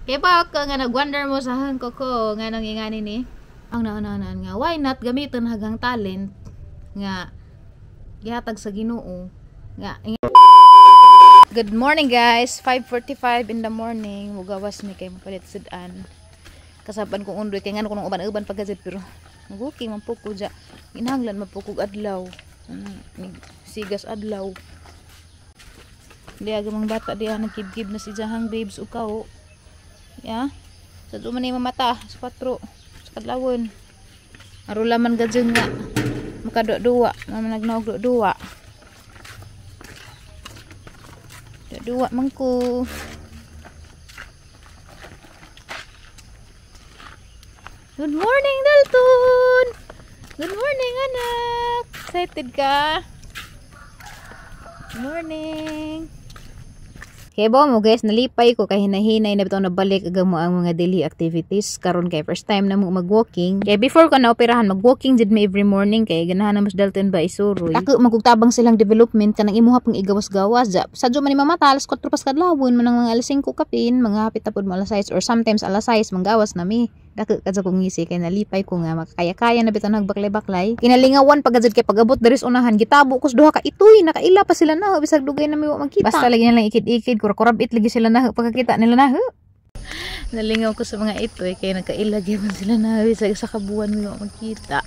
Kay ba ka nga nag-wonder mo sa hangko ko nga nang ingani ni? Ang nauna-unaan nga why not gamiton hagang talent nga gihatag sa Ginoo nga. Good morning, guys. 5:45 in the morning. Mugawas mi kay mapalit sudan. Kasapan kong undoy kay ngano kunong uban-uban pagkazit, pero mag-okay man po ko dya. Ginahanglan man po kog adlaw. Sigas adlaw. Di aga mga bata diya nagkibkib na si Jahang babes ukaw. Ya. Sa duman ni mamata sa 4 sa kadlawon. Arula man gadyon nga makadua-duwa, mama nagnaog duwa. Duwa man ko. Good morning, Dalton. Good morning, anak. Excited ka? Good morning. Kaya ba mo guys, nalipay ko kay hinahinay na bitaw nabalik agam mo ang mga daily activities karon kay first time na mo mag-walking. Kay before ko na operahan, mag-walking jud mi every morning kay ganahan na mas Dalton ba isuroy. Dako magugtabang silang development kanang imuha pang igawas-gawas. Ja, sadyo man ni mamata alas 4 pas kadlawon man ang mga alas 5 kapin, mga hapit tapod mo alas 6 or sometimes alas 6 manggawas na mi. Dako kadto kong ngisi kay nalipay ko nga makakaya-kaya na bitaw nagbaklay-baklay. Kinalingawan pag kay pag-abot diri sa unahan gitabo ko sa duha ka itoy, nakaila pa sila na bisag dugay na mi wa magkita. Basta lagi na lang ikid-ikid, kurab-it lagi sila na pagkakita nila na. Nalingaw ko sa mga itoy kay nakaila gyud sila na bisag sa kabuan mi wa magkita.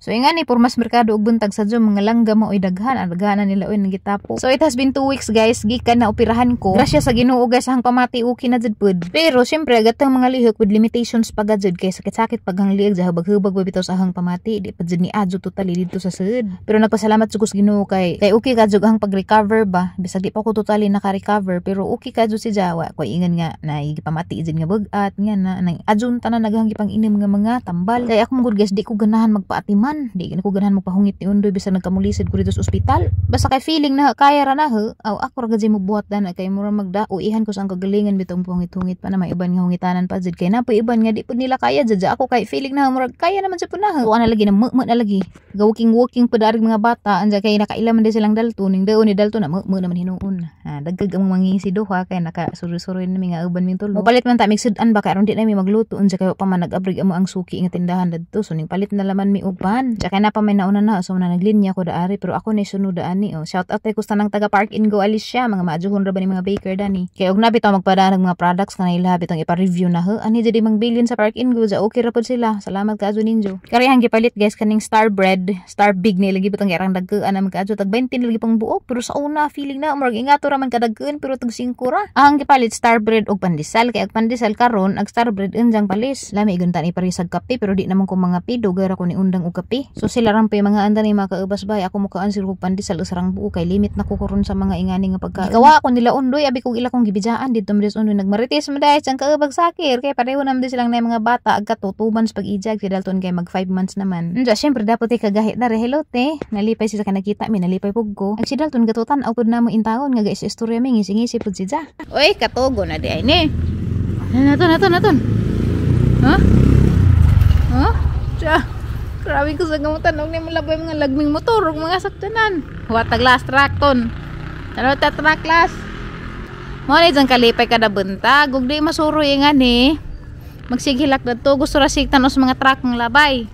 So ingani pormas merkado og buntag sa mga langga mo oy daghan, ang daghanan nila oy nagitapo. So it has been 2 weeks guys, gikan na operahan ko. Grasya sa Ginoo guys, ang pamati okay na jud pud. Pero syempre agatang mga lihok with limitations pa gud kay sakit-sakit pag ang liig sa hubag-hubag bitaw sa ahang pamati, di pa jud ni adyo totally didto sa sud. Pero nagpasalamat jud ko sa Ginoo kay kay okay ka jud ang pag-recover ba. Bisag di pa ko totally naka-recover pero okay ka jud si Jawa. Ko ingon nga na gipamati jud nga bug-at nga na nang adyon tanan naghang gipang inom nga mga tambal. Kay ako man gud guys, di ko ganahan magpaatiman. Di ko ganahan magpahungit ni Undoy bisag nagkamulisod ko dito sa ospital. Basta kay feeling na kaya ra na ho. Aw ako ra gud mo buhat dana kay mura magdao ihan ko sa ang kagalingan bitong pahungit-hungit pa na may uban nga hungitanan pa jud kay napoy uban nga di pud nila kaya jud. Ako kay feeling na murag kaya naman sa pud na ho. Ana lagi na mu na lagi. Ga walking walking pud ari mga bata anja kay nakaila man di silang Dalton ning daon ni Dalton na mu naman hinuon. Ha, dagkag ang mangisi duha kay nakasuri-suri na mi nga uban ming tulo. Mopalit man ta mig sudan ba kay aron di na mi magluto unsa kay pa man nag-abrig amo ang suki nga tindahan dadto, so ning palit na laman mi uban. Tsaka na pa may nauna na so na naglinya ko daari pero ako ni sunod ani oh. Shout out kay kusta ng taga Park and Go Alicia, mga maajuhon ra ba ni mga baker dani. Kay og nabi ta magpadaan og mga products kanay ilaha bitong ipa-review na ho. Ani jud mangbilin sa Park and Go ja okay ra pud sila. Salamat kaadyo ninyo. Karihang gipalit guys kaning Star Bread, Star Big ni lagi bitong girang dagkaan na magkaadyo tag 20 lagi pang buok pero sa una feeling na murag ingato ra man kadagkaan pero tag 5 ra. Ang gipalit Star Bread og pandesal kay ag pandesal karon ag Star Bread unjang palis. Lami igunta ni parisag kape pero di naman ko mga pido gara ko ni undang og kape. So sila ram pa mga anda ni mga kaubas bay ako mukaan sila og pandesal usarang buo kay limit na ko karon sa mga ingani nga pagkaon. Gikawa ako nila undoy abi kog ila kong gibidjaan didto man undoy nagmarites man dahil ang kaubag sakir kay pareho naman di silang na mga bata ag kato 2 months pag-ijag si Dalton kay mag 5 months naman. Unja syempre dapat ay kagahi dare hello te. Nalipay siya sa kanakita mi nalipay pug ko. Ag si Dalton gatutan aw pud namo intawon nga guys istorya mi ngisi-ngisi pud siya. Oy katugo na di ay ni. Naton naton naton. Ha? Ha? Tsa. Grabe ko sa gamutan og ni malabay mga lagming motor ug mga sakyanan. Watag last truck ton. Ano ta truck last? Mo ni jang kalipay kada buntag ug di masuroy nga ni. Magsighilak dadto gusto ra sig tanos mga truck ng labay.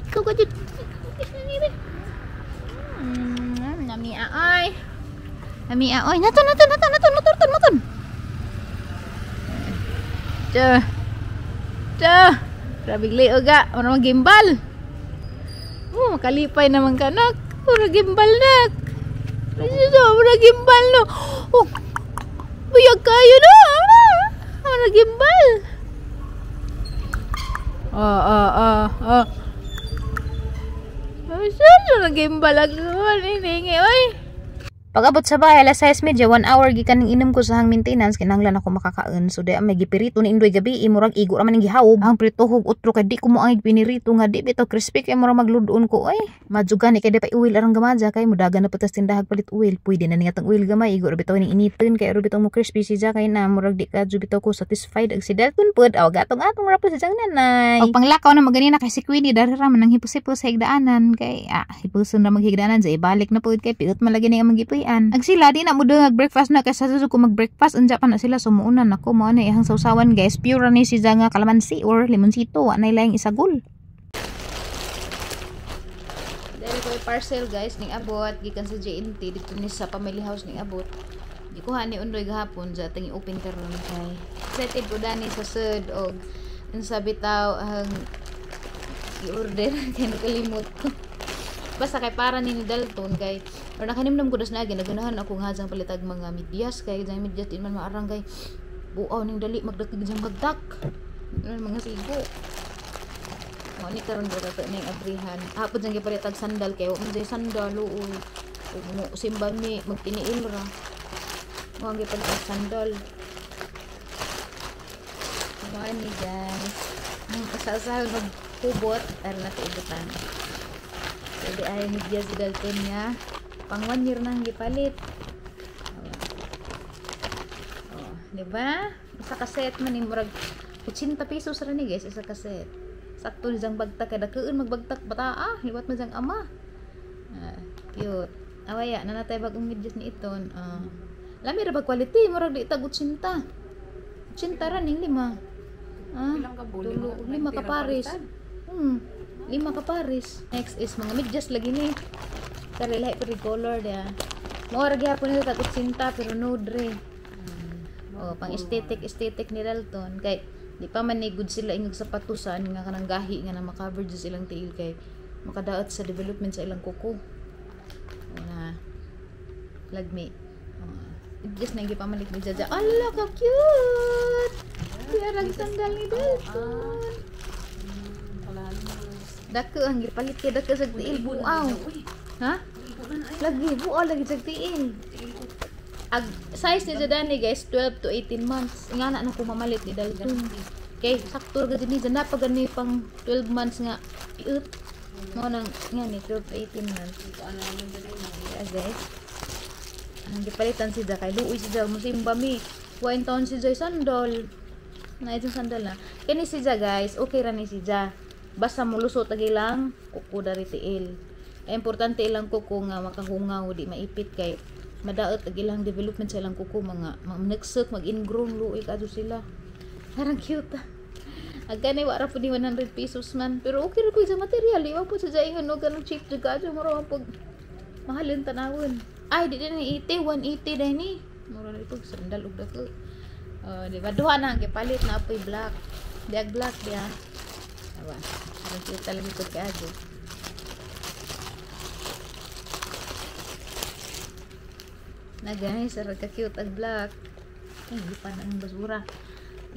Ikaw ka jud. Nami aoy. Nami aoy. Naton naton naton naton motor ton motor. Tsa. Tsa. Grabe liog ga, mura magimbal. Oh, makalipay naman ka nak. Mura gimbal nak. Mura gimbal no. Oh. Buyag kayo no. Mura gimbal. Oh, oh, oh, oh. Ay, saan gimbal ang hiningi, oy. Pag-abot sa bahay, alas 6:30, 1 hour gikan ning inom ko sa hang maintenance, kinahanglan ako makakaon. So di may gipirito ni Indoy gabi, murag igo ra man ning gihawb. Ang pritohog utro kay di ko mo ang pinirito nga di bitaw crispy kay murag magludon ko oy. Madjugan ni kay di pa oil arang gamaja kay mudagan na patas tindahag palit oil. Pwede na ni atong oil gamay igo ra bitaw ning initon kay ra bitaw mo crispy siya kay na murag di ka jud bitaw ko satisfied ag si Dalton pud aw gatong atong ra pa si jang nanay. Og panglakaw na maganina kay si Queenie dari ra man ang hipos-hipos sa higdaanan kay hipuson ra maghigdaanan sa ibalik na pud kay piot man lagi ni ang magipuy. Pananghalian. Ag sila di na mo dungag breakfast na kay sa ko mag-breakfast unja pa na sila sumuunan nako mao na ihang sausawan, guys. Pure ni si nga kalamansi or limonsito, wa nay laing isagol. Dere ko parcel, guys, ning abot gikan sa J&T dito ni sa family house ning abot. Gikuha ni Undoy gahapon sa atong open karon kay excited ko dani sa sud og unsa bitaw ang i-order kay nakalimot ko. Basta kay para ni Dalton kay or nakanimdam ko das na naganahan ako nga sang palitag mga medyas kay jang medyas di man maarang kay buaw ning dali magdakig jang bagdak. Ano mga sigo. Mao ni karon ra to ning abrihan. Hapon jang gipalitag sandal kay wa man jay sandal uy. Ug mo simba mi magtiniil ra. Mao ang gipalitag sandal. Mao ni, guys. Ang usa-usahon maghubot aron nato ibutan. Pwede ay medyas si Dalton niya. Pang 1 year nang gipalit. Oh, di ba? Isa ka set man ni murag 80 pesos ra ni, guys, isa ka set. Sakto ni jang bagtak kay dakuon magbagtak bata ah, liwat man jang ama. Ah, cute. Awaya na natay bagong medyas ni iton. Ah. Lami ra ba quality murag di tag 80. 80 ra ning lima. Ah, Ilang ka buo? tulo, lima ka pares. 5 ka pares. Next is mga medyas lagi ni. Kare lahi pa rin color dia. Mao ra gyapon nila tag 80 pero no dre. Oh, pang aesthetic aesthetic ni Dalton kay di pa man ni good sila ingog sapatusan nga kanang gahi nga na makover jud silang tiil kay makadaot sa development sa ilang kuko. O na lagmi. Oh. Just na gipamalit ni Jaja. Ala ka cute. Diarang sandal ni Dalton. Dako ang gipalit kay dako sa tiil buaw. Ha? Lagi buaw lagi sa tiil. Ag size ni Jadani, guys, 12 to 18 months. Nga na ko mamalit ni Dalton. Kay sakto ra gid ni Jana pa gani pang 12 months nga piut. Mao nang nga ni 12 to 18 months. Yeah, guys. Ang gipalitan si Ja kay luoy si Ja musimba mi. Wa taon si Ja sandal. Na itong sandal na. Kani si Ja, guys, okay ra ni si Ja. Basta mulusot ag ilang kuko dari tiil. Ay, importante ilang kuko nga makahungaw di maipit kay madaot ag ilang development sa ilang kuko mga mag-neksek, mag-ingrown luoy kadto sila. Parang cute ah. Ag kani wa ra pud ni 100 pesos man pero okay ra pud sa material, di ba pud sa jaingon no ganang cheap jud kadto mura man pud mahalin tanawon. Ay di din ni 80 180 dai ni. Mura ra pud sandal og dako. Oh, di ba duha na ang gipalit na apoy black. Diag black dia. Awa, parang cute talaga pud kaadto. Na guys, sarap ka cute ag black. Ay, di pa na ang basura.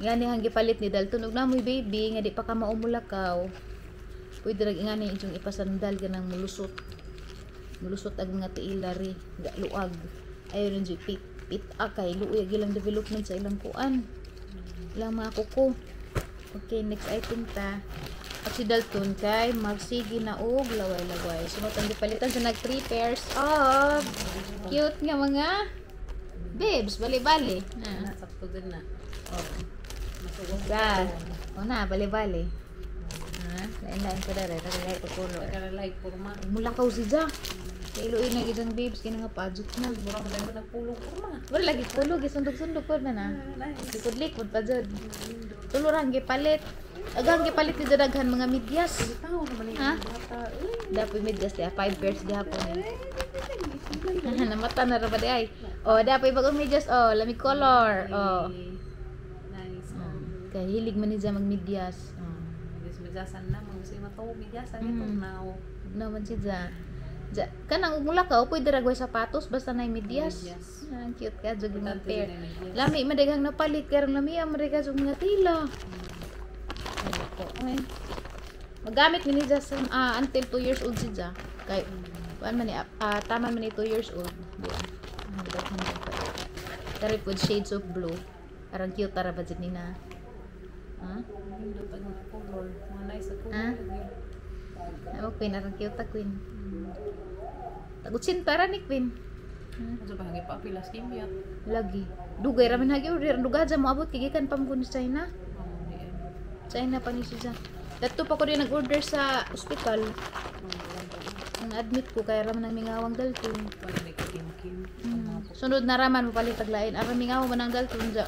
Ngani ang gipalit ni Dalton og namoy baby nga di pa ka maumulakaw. Pwede ra ngani inyong ipasandal kanang mulusot. Mulusot ag mga tiil dari, ga luag. Ayon jud pit pit kay luoy ag ilang development sa ilang kuan. Ilang mga kuko. Okay, next item ta. At si Dalton kay magsige na og laway-laway. Sunod ang gipalitan sa nag 3 pairs of cute nga mga bibs, bali-bali. Na. Sakto din na. Oh. Sa. O na, bali-bali. Ha? Lain-lain ko dere, lain ko color. Karalay porma. Mulakaw si Ja. Kay iluoy na gid ang babes kini nga pajuk na. Mura ko dahil nagpulong porma. Wala lagi pulog, sundog-sundog po na na. Likod-likod pa jud. Tulo ra ang gipalit. Agang gipalit ni daghan mga medyas. Tao naman Ha? yung bata. Dapat medyas diha, 5 pairs diha po ni. Namata na ra ba di ay? Oh, dapat bagong medyas oh, lami color. Oh. Nice. Kay hilig man ni Ja magmedyas. Oh. Guys, medyasan na. Mga gusto yung mataw, medyasan ito now. Naman si Ja. Ja, kanang mulakaw pwede ra gway sapatos basta nay medyas. Medyas. Ah, cute ka jud nga Importante pair. din ang medyas. Lami madaghang napalit karon lami ang madaghang sa mga tila. Ay. Magamit ni Ja sa until 2 years old si Ja. Kay kuan man ni tama man ni 2 years old. Di. Ang daghan pa. Kari pod shades of blue. Arang cute ra ba jud ni na. Ha? Nindot ang mga color. Mga nice sa color. Ah? Amo Queen, arang cute ta Queen. Tagot sinta ra ni Queen. Ano ba hangi pa pila kimya? Lagi. Dugay ra man hagi order. Dugay dyan moabot kay gikan pa mo sa China. Oh, di ay. China pa ni siya. Dato pa ko din nag-order sa ospital. Nang admit ko kay ra man ang mingawang Dalton. Wala may kim-kim. Ang mga Sunod na raman mo palit taglain. Aron mingaw man ang Dalton ja.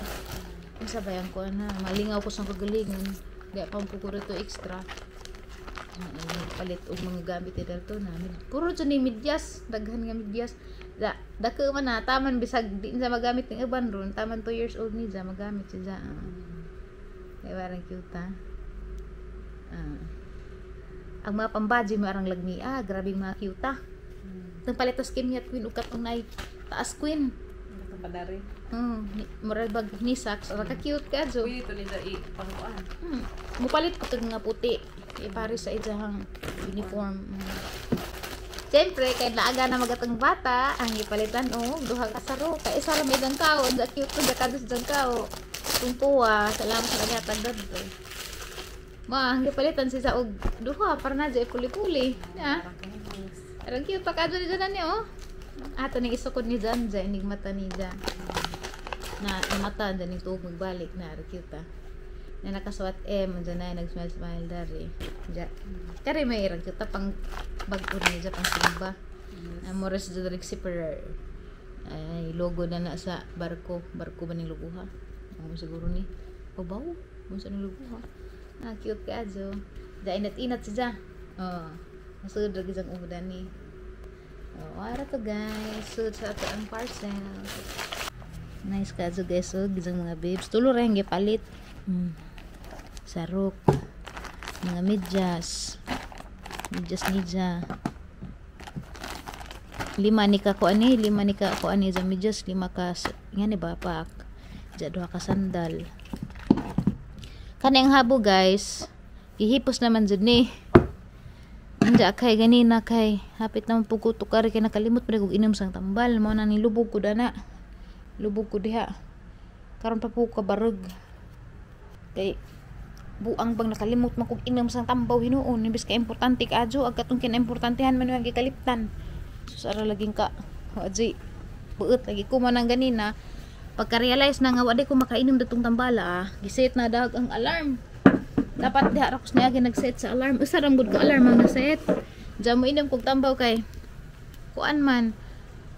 Unsa ba yan ko na malingaw ko sa kagalingon. Di pa ko rito extra. Palit og mga gamit ni Dalton na. Puro jud ni medyas, daghan nga medyas. Da, dako man na taman bisag di na magamit ng uban ron, taman 2 years old ni ja magamit siya ja. Ah. Kaya parang cute ah. Ah. Ang mga pambaji mo arang lagmi ah, grabe mga cute ah. Itong palitos kim yat queen ukat ang nay taas queen. Ito pa dari. Murag bag ni socks, ra ka cute ka jo. Pwede ito nila i-pangkuan. Mupalit ko tag nga puti. Ipare sa ijahang uniform. Siyempre, kay naaga na magatang bata, ang ipalitan og duha ka saro. Kay isa ra may dang kao, ang cute ko kadus dang kao. Tungkuwa, salamat sa nagatag dadto. Ma, ang gipalitan si sa og duha para na jay puli-puli. Na. Arang cute pa kadto ni dyan ni oh. Ato ning isukod ni Jan Jan inig mata ni Jan. Na mata dyan ning tuog magbalik na arang cute ah. Na nakasuot M dyan na nag-smile smile dari. Ja. Kari may arang cute ah, pang bag-o ni Jan pang simba. Yes. Amores dyan Zipper. Ay logo na na sa barko. Barko ba ning logo ha? Ako siguro ni. Babaw. Unsa ning logo ha? Ah, cute ka adyo. Da inat-inat siya. Oh. Masud ra gid ang udan ni. Oh, ara to guys. Sud sa ato ang parcel. Nice ka adyo guys. Oh, gizang mga babes. Tulo ra ang gipalit. Sarok. Mga medyas. Medyas niya. Lima ni ka ko ani, lima ni ka ko ani sa medyas, lima ka nga ni ba pak. Diya duha ka sandal. Kani ang habo guys, gihipos naman jud ni. Anja kay ganina kay hapit naman pug ko tukar kay nakalimot pa kog inom sang tambal mao na ni lubog ko dana. Lubog ko diha. Karon pa po ka barog. Kay buang bang nakalimot man kog inom sang tambaw hinuon imbes ka importante kaadyo ag katong kinaimportantehan man yung gikaliptan. Sus ara laging ka adyoy buot lagi ko man ang ganina pagka-realize na nga wala ko makainom datong tambala ah, giset na dag ang alarm. Dapat diha ra ko niya nag-set sa alarm. Usa ra gud ka alarm ang naset. Diyan mo inom kog tambaw kay kuan man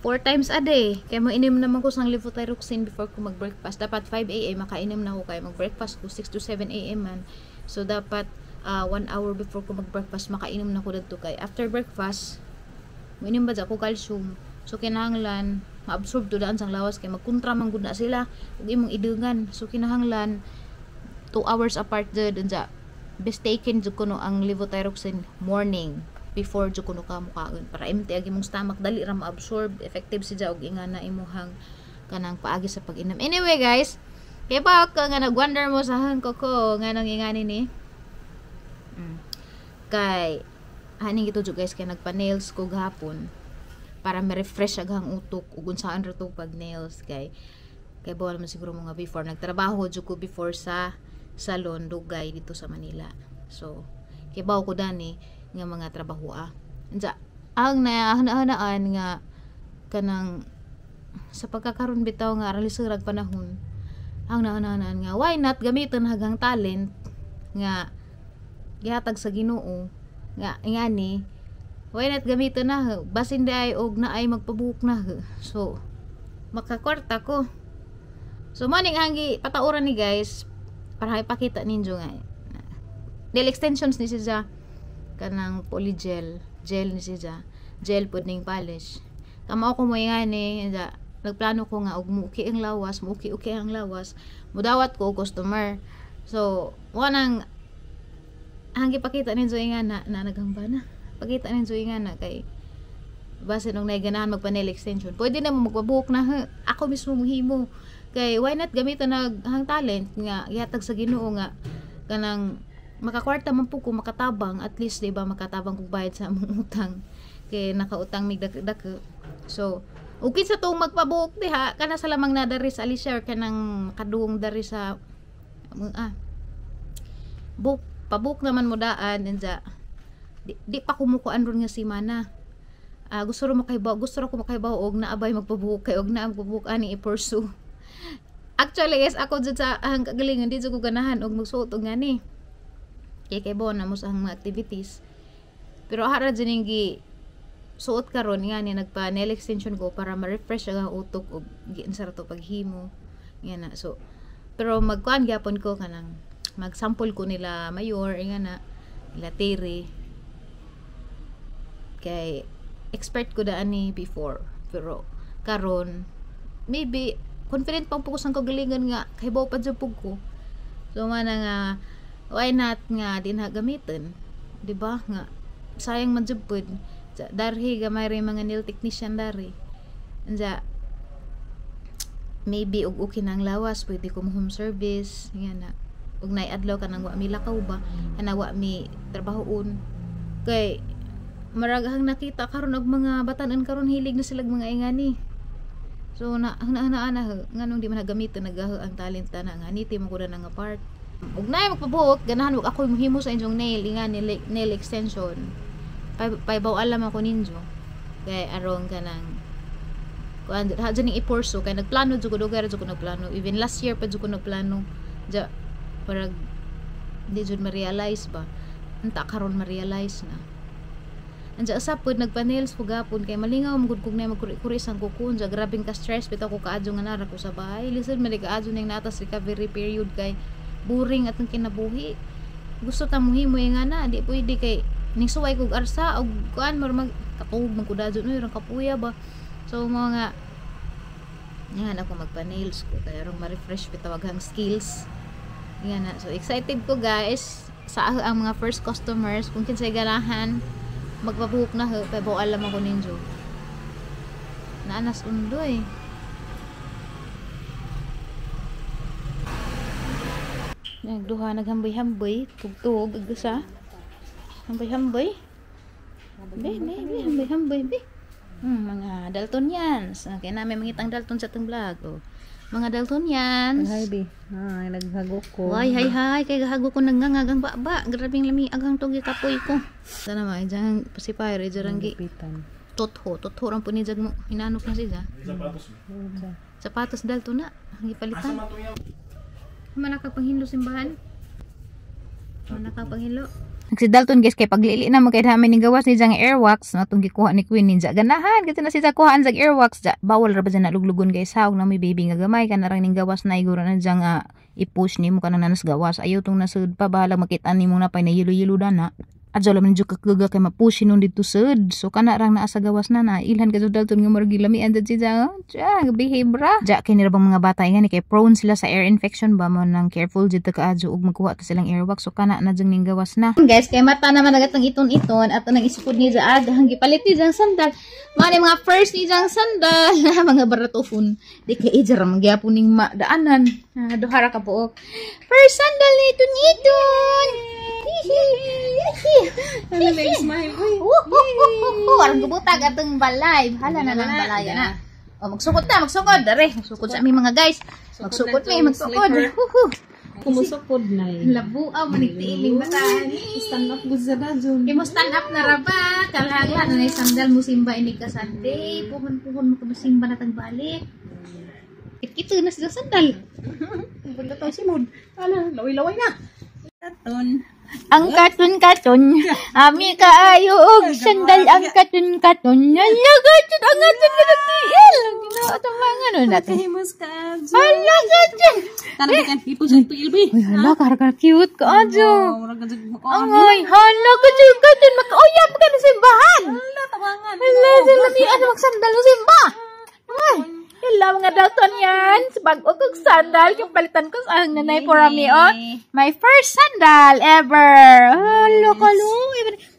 4 times a day. Kay mo inom naman ko sang levothyroxine before ko mag-breakfast. Dapat 5 a.m. makainom na ko kay mag-breakfast ko 6 to 7 a.m. man. So dapat 1 hour before ko mag-breakfast makainom na ko dadto kay after breakfast moinom ba ko calcium. So kinahanglan maabsorb to daan sang lawas kay magkontra man gud na sila ug imong idungan. So kinahanglan 2 hours apart jud unsa best taken jud kuno ang levothyroxine morning before jud kuno ka mukaon para empty ang imong stomach, dali ra ma-absorb, effective siya og ingana imuhang kanang paagi sa pag-inom. Anyway guys, kay pa ka nga nag-wonder mo sa hang ko nga nang ingani ni kay haning ito jud guys kay nagpa-nails ko gahapon para ma-refresh aghang utok ug unsaan ra to pag nails kay kay bawal man siguro mga before nagtrabaho jud ko before sa salon dugay dito sa Manila. So kay bawo ko dani nga mga trabaho ah. Unsa ang nahanaan nga kanang sa pagkakaron bitaw nga aral sa panahon ang nahanaan nga why not gamiton hagang talent nga gihatag sa Ginoo nga ngani why not gamiton na basin di og naay magpabuhok na, so makakwarta ko. So maning hangi patauran ni guys para ipakita ninyo nga nail extensions ni siya kanang polygel gel ni siya, gel pod ning polish. Kamao ko mo ngani nagplano ko nga og muki ang lawas, muki-uki ang lawas, mudawat ko og customer. So mo nang ang gipakita ninyo nga na, na naghamba na pakita ninyo nga na kay base nung naiganahan magpa nail extension pwede na mo magpabuhok na ha. Ako mismo mohimo kay why not gamiton nag hang talent nga gihatag sa Ginoo nga kanang makakwarta man po ko, makatabang at least, di ba, makatabang kog bayad sa among utang kay nakautang mig dak. So okay sa tong magpabuhok diha kana sa lamang na dari sa Alicia or kanang makaduong dari sa ah book pabook naman mo daan unsa di pa kumukuan ron nga simana. Ah, gusto ra makaibaw, gusto ra ko makaibaw og naabay magpabuhok kay og naa magpabuhok ani i-pursue. Actually guys, ako jud sa ang kagalingon di jud ko ganahan og magsuot og ngani kay kay na mo sa ang mga activities pero hara jud ning gi suot karon nga ni nagpa nail extension ko para ma-refresh ang utok og giunsa ra to paghimo nga na. So pero magkuan gyapon ko, kanang magsample ko nila mayor nga na, nila Terry, kay expert ko daan ni before, pero karon maybe confident pang ko sa kagalingan nga kahibaw pa jud pug ko. So mana nga why not nga di na gamiton, di ba, nga sayang man jud pud. Darhi gamay ra mga nail technician dari. Anja maybe og okay na ang lawas, pwede ko home service nga na, ug naay adlaw kanang wa mi lakaw ba, kana wa mi trabahoon, kay maraghang nakita karon og mga batan-on karon hilig na sila mga ingani. So na na na na nganong di man gamiton nagaho ang talent na nga niti mo ko na nga part. Ug naay magpabuhok, ganahan wag ako mohimo sa inyong nail ingani, nail extension, paybaw alam ako ninyo kay aron kanang kuan ha dyan ning i-pursue, kay nagplano jud ko, dugay ra jud ko nagplano, even last year pa jud ko nagplano ja, parag di jud ma-realize ba unta, karon ma-realize na. Anja asa pod nagpa-nails ko gapon kay malingaw man gud kog na magkuri-kuri sang kuko. Anja grabeng ka stress bitaw ko kaadyo nga nara ko sa bahay. Lisod man kaadyo ning natas recovery period kay boring atong kinabuhi. Gusto ta muhimo nga na di pwede kay ning suway kog arsa og kuan, mar mag katuog man ko dadyo no, rang kapuya ba. So mo nga yan ako magpa-nails ko kay aron ma-refresh bitaw ang skills nga na. So excited ko, guys, sa ang mga first customers. Kung kinsay ganahan magpabuhok na ho, pero alam ako ninyo naanas undoy. Nagduha naghamboy-hamboy, tugtug sa hamboy-hamboy. Be, be, be, hamboy-hamboy, be. Mga Daltonians. Okay na, may mangitang Dalton sa itong vlog. Oh. Mga Daltonians. Hi, be. Ay, naghago ko. Why, hi, hi. Kay gahago ko nangangagang baba. Grabing lami agang tugi kapoy ko. Sana ma, dyan pasipay, dyan gi. Totho, totho ran po ni jag mo. Hinanok na siya. Sapatos. Sapatos Dalton na. Ang gipalitan. Manaka panghinlo simbahan. Manaka panghinlo. Si Dalton, guys, kay paglili na mo kay dami ning gawas ni jang airwax na atong gikuha ni Queen ninja. Ganahan kasi na siya kuhaan sa airwax ja. Bawal ra ba dyan naluglugon, guys, ha, na may baby nga gamay kana rang ning gawas na iguro na jang i-push nimo kanang nanas gawas. Ayaw tong nasud pa, bahala makita nimo na pay na yelo-yelo dana. Adyo laman jud kakaga kay mapush nun dito sud. So kana rang naa sa gawas na na ilhan ka jud Dalton nga murag gilamian jud siya. Ja, behave ra. Ja kay nira bang mga bata nga ni kay prone sila sa air infection ba, mo nang careful jud ta kaadyo ug magkuha ta silang airwax. So kana na jud ning gawas na. Guys, kay mata naman agatong iton-iton ato nang isukod ni Jaag ang gipalit ni jang sandal. Mga ni mga first ni jang sandal mga baratofon. Di kay ija ra magyapon ning madaanan. Duha ra ka buok. First sandal ni iton-iton. Ano na smile? Uy. Arang gubutag atong balay. Bahala na lang balay na. O magsukod na, magsukod. Dare, magsukod sa aming mga guys. Magsukod mi, magsukod. Huhu. Kumusukod na eh. Labua man tiiling bataan. Stand up gud sa dadyon. Imo stand up na ra ba? Kalagla na sandal mo simba ini ka Sunday. Puhon-puhon mo ka simba na tag balik. Kito na sila sandal. Punta to si Mod. Ala, laway-laway na. Katon. Ang katun-katun, ami kaayo og sandal ang katun-katun. Hala katun, ang atun ka nagtiil. Ginoo itong mga ano natin. Kahimos ka. Hala katun. Tara kan hipos ang tuil be. Uy, hala, kara cute ka adyo. Murag ka jud mo. Angoy, hala katun katun, makauyab ka na simbahan. Hala, tawangan. Hala, sila ni ano magsandal sa simba. Ay, hala mga Dalton yan. Bago kong sandal, yung palitan ko sa ang nanay for me, oh. My first sandal ever. Hala, kalu.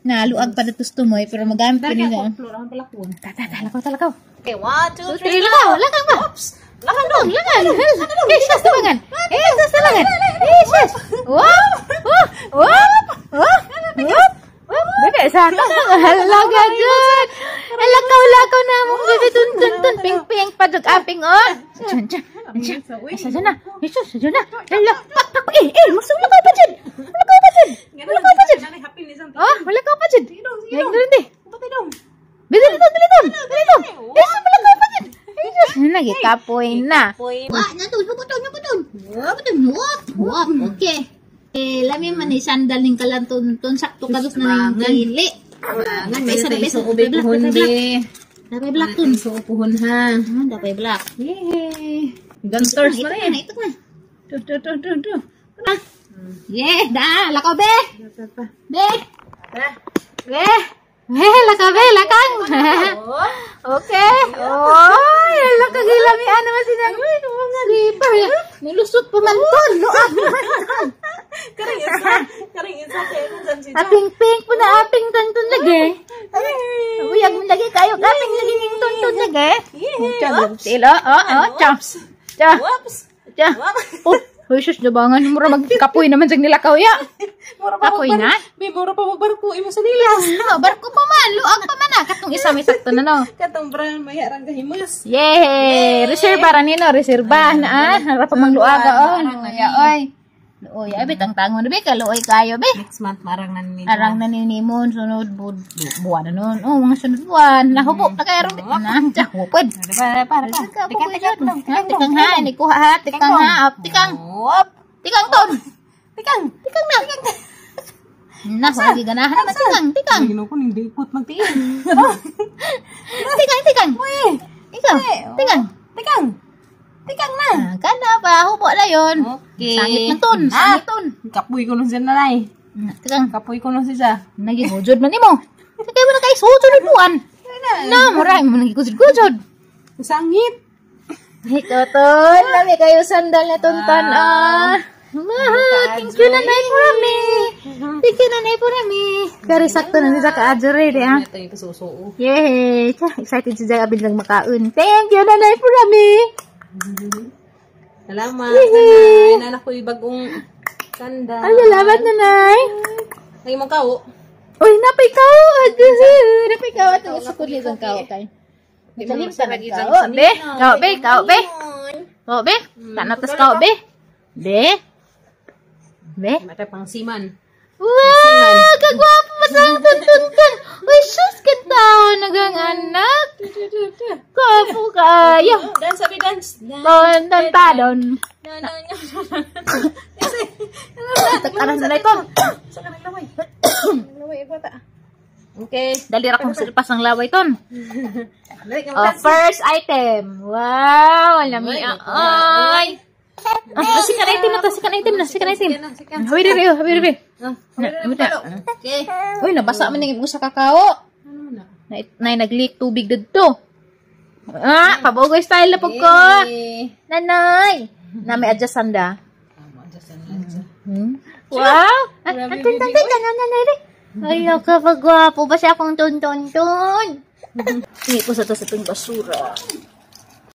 Naluag pa na tusto mo eh, pero magamit pa nila. Florahan pala ko. Tata, talakaw, talakaw. Okay, 1, 2, 3, lakaw, lakaw ba? Oops. Lakan dong, lakan. Eh, sus, tabangan. Eh, sus, tabangan. Eh, sus. Wow, wow, wow, wow, wow. Dali, sa ato. Hala ka dyan. Lakaw, lakaw na mong bebe. Tun, tun, tun. Ping, ping, padug, aping, oh. Diyan, diyan. Diyan. Sa dyan na. Jesus, sa dyan na. Hala, pak, pak, eh, eh, masulakaw pa dyan. Malakaw pa dyan. Malakaw pa dyan. Oh, malakaw pa dyan. Ngayon doon, di. Dili, dili, dili, dili, dili. Eh, malakaw pa dyan. Jesus, nagikapoy na. Wah, natun, hubuton, hubuton. Hubuton, wop, wop. Okay. Eh, lami man ni sandal ning kalanton-ton sakto kadus na ning dili. Isa na isa ube puhon be. Dapat black tun. So puhon ha. Dapat black. Yay! Ganters Ito pa na, rin. ito na. Tu tu tu tu tu. Yeah, da, lakaw be. Be. Tara. Be. Be, lakaw be, lakang. Okay. Oy, ala kagilami ano man siya. Slipper. Nilusot pa man to. Luag man. Karing isa. Karing isa kay kung saan siya. Aping pink po na aping tuntun lagi. Uyag mo lagi kayo. Aping lagi ning tuntun lagi. Yeah. Tilo, oh, oh, cha. Cha. Whoops. Cha. Oh, hoy sus, nabangan mo ra magkapoy naman sa nilakaw ya. Mura pa Kapoy na? Be, mura pa magbarko imo sa nilas. No, barko pa man, luag pa man ah. Katong isa may sakto na no. Katong brown may arang kahimus. Yay! Reserva ra nino, reserva na ah. Harap pa mangluaga oh. Luoy oy. Luoy ay bitang tangon na be, kaluoy kayo be. Next month marang nan ni. Arang naninimon sunod buwan na nun. Oh, mga sunod buwan. Nahubo na kayo ron. Na, tiyak, hupod. Para para para. Tikang, tikang, tikang ha, nikuha ha, tikang ha, up, tikang. Whoop. Tikang ton. Tikang. Tikang na. Na, huwag ganahan naman, tikang, tikang. Ginoo ko ning dipot magtiin. Tikang, tikang. Ikaw, tikang. Tikang. Tikang na. Ah, kana pa, hubo na yun. Okay. Sangit na ton, sangit ton. Kapoy ko nun siya nanay. Tikang, Kapoy ko nun siya. nagigujod man nimo. Kaya mo na kayo sujod buwan. Na, mura mo nagigujod-gujod. Sangit. Ikaw, ton. Lami kayo sandal na tonton, ah. Mahal, thank you nanay Purami. Thank you nanay Purami. Kari sakto na nila ka-adjure, di ah. Ito yung susuo. Yay! Tsa, excited si Jaya bilang makaon. Thank you nanay Purami. Salamat. Nanay. Nanak ko yung bagong sandal. Ay, salamat nanay. Lagi mong kao. Uy, napay kao. Napay kao. Ito, sa kulit ang kao kay. Salim sa kao. Be, kao be, kao be. Kao be. Tanatas kao be. Be. Be. Mata pang siman. Wow! Kagwapo pa sa ang tuntuntan! Uy, sus, katawa nagang anak! Gwapo kayo! Dance, sabi dance. Tonton ta doon. Na, na, na. Takaran na ito. Sa kanang laway. Laway, bata. Okay. Dali ra kong silpas ang laway ton. Dali ka Oh, first item. Wow, alami ay. Ah, second item na to, second item na, second item. Hawi diri, hawi diri. Okay. Uy, nabasa man ning sa kakao. Ano na? Na, na nag-leak tubig didto. Ah, pabogoy style na pug ko. Nanay. Na may adjust sanda. Wow! Ah, tun tun tun tun nanay. Ay, kapagwapo ba siya akong tun tun tun. Hindi ko sa to sa itong basura.